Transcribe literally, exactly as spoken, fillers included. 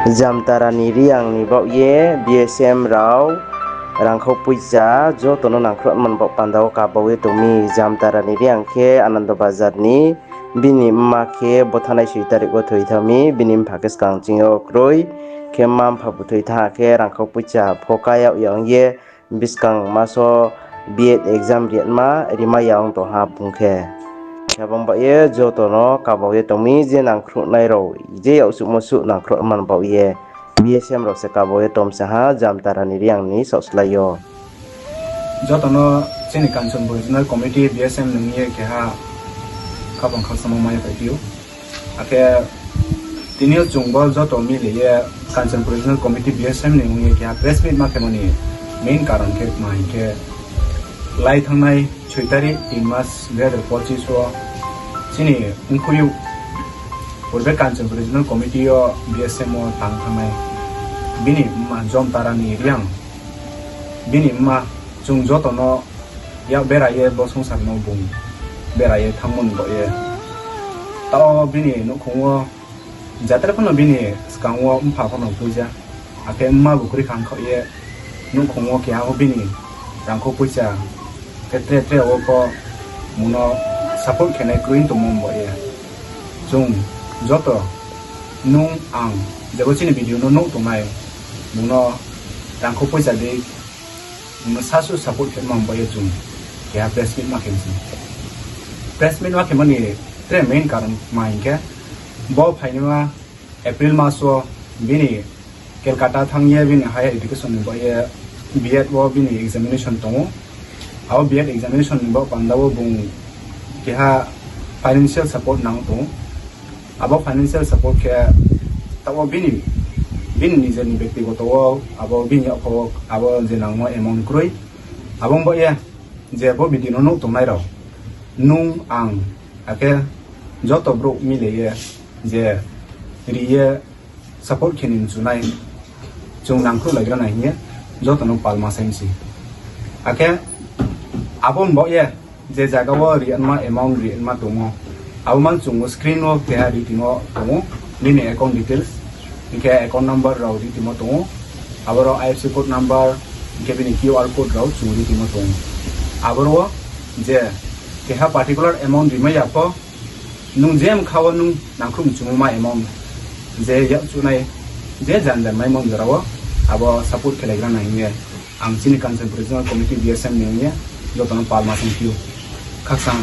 Jamtara ni Reang ni baoh ye B S M rao rangkhau poicha joto no nangkhruh man baoh panda wo kaba ye tong mi. Jamtara ni Reang khe Anando Bazar ni, bini mma khe bo thanai soi tarik wo thoi thanng mi, bini mpha khe skang ching yo kroi, khe mma mpha bu thoi thanng khe rangkhau poicha pho ka yag ya ong ye, buskang mas wo B Ed exam ri ma, rimai ya ong tong ha bung khe. Khe abo ong baoh ye joto no kaba ye tong mi, je nangkhruhnai rao, je yaksuhmo suh nangkhruh man baoh ye, B S M rao se kaba ye tong sa ha, Jamtara ni Reang ni saohslái yo. Joto no chini Kanchanpur Regional Committee B S M ni ong ye keha khaphang khakchangmo mai ye phai phi ou. Akhe tini yo chung bo joto mile ye Kanchanpur Regional Committee B S M ni ong ye keha press meet ma khemo ni main karon khe tma hing khe, lai thanngnai soi tarik tin mas dui hazar pochis wo chini ongkhuiyouh purbe Kanchanpur Regional Committee yo B S M wo tang thanngnai bini mma Jamtara ni Reang, bini mma chung joto no yak bera ye bo songsar no bung bera ye thanngmo ni baoh ye. Tao bini nouhkhong wo jatre pho no bini skang wo mpha pho no tuija. Akhe mma bu kroi khang khaoh ye nouhkhong wo keha pho bini rangkhau poicha khe tre tre wo pho bung no support khenai kroi tongmo ni baoh ye. Chung joto nung ang jebo chini video no nuh tongnai bung no rangkhau poicha dei bung no sasu support khe man baoh ye chung keha press meet ma khe mi se. Press meet ma khemo ni tre main karon tma hing khe, bo phainaima April mas wo bini Calcutta thanng ye bini higher education ni baoh ye B Ed wo bini examination tong ou. Abo B Ed examination ni baoh panda wo bung keha financial support nang tong ou. Abo financial support khe taoh wo bini, bini nijer ni bektigoto wo abo bini yakpha wo abo je nangmo amount kroi. Abo ong baoh ye je bo video no nuh tongnai rao, nung ang, akhe joto brouh mile ye je ri ye support khe ni mchu nai, chung nangkhruhlaigra nai hing ye joto no palma sai mi se. Akhe abo ni baoh ye je zaga wo ri anma amount ri anma tong ou, abo man chung wo screen wo keha ri timo tong ou, nini account details, hing khe account number rao ri timo tong ou, aboro I F S C code number, hing khe bini Q R code rao chung ri timo tong ou. Aboro wo je keha particular amount rimai ya pho, nung je mkha wo nung nangkhruh mchumo ma amount, je yakchuhnai, je janjan maimo jora wo, abo support khelaigra nai hing ye ang chini Kanchanpur Regional Committee B S M ni ong ye joto no palma saingphi ou. Khakchang.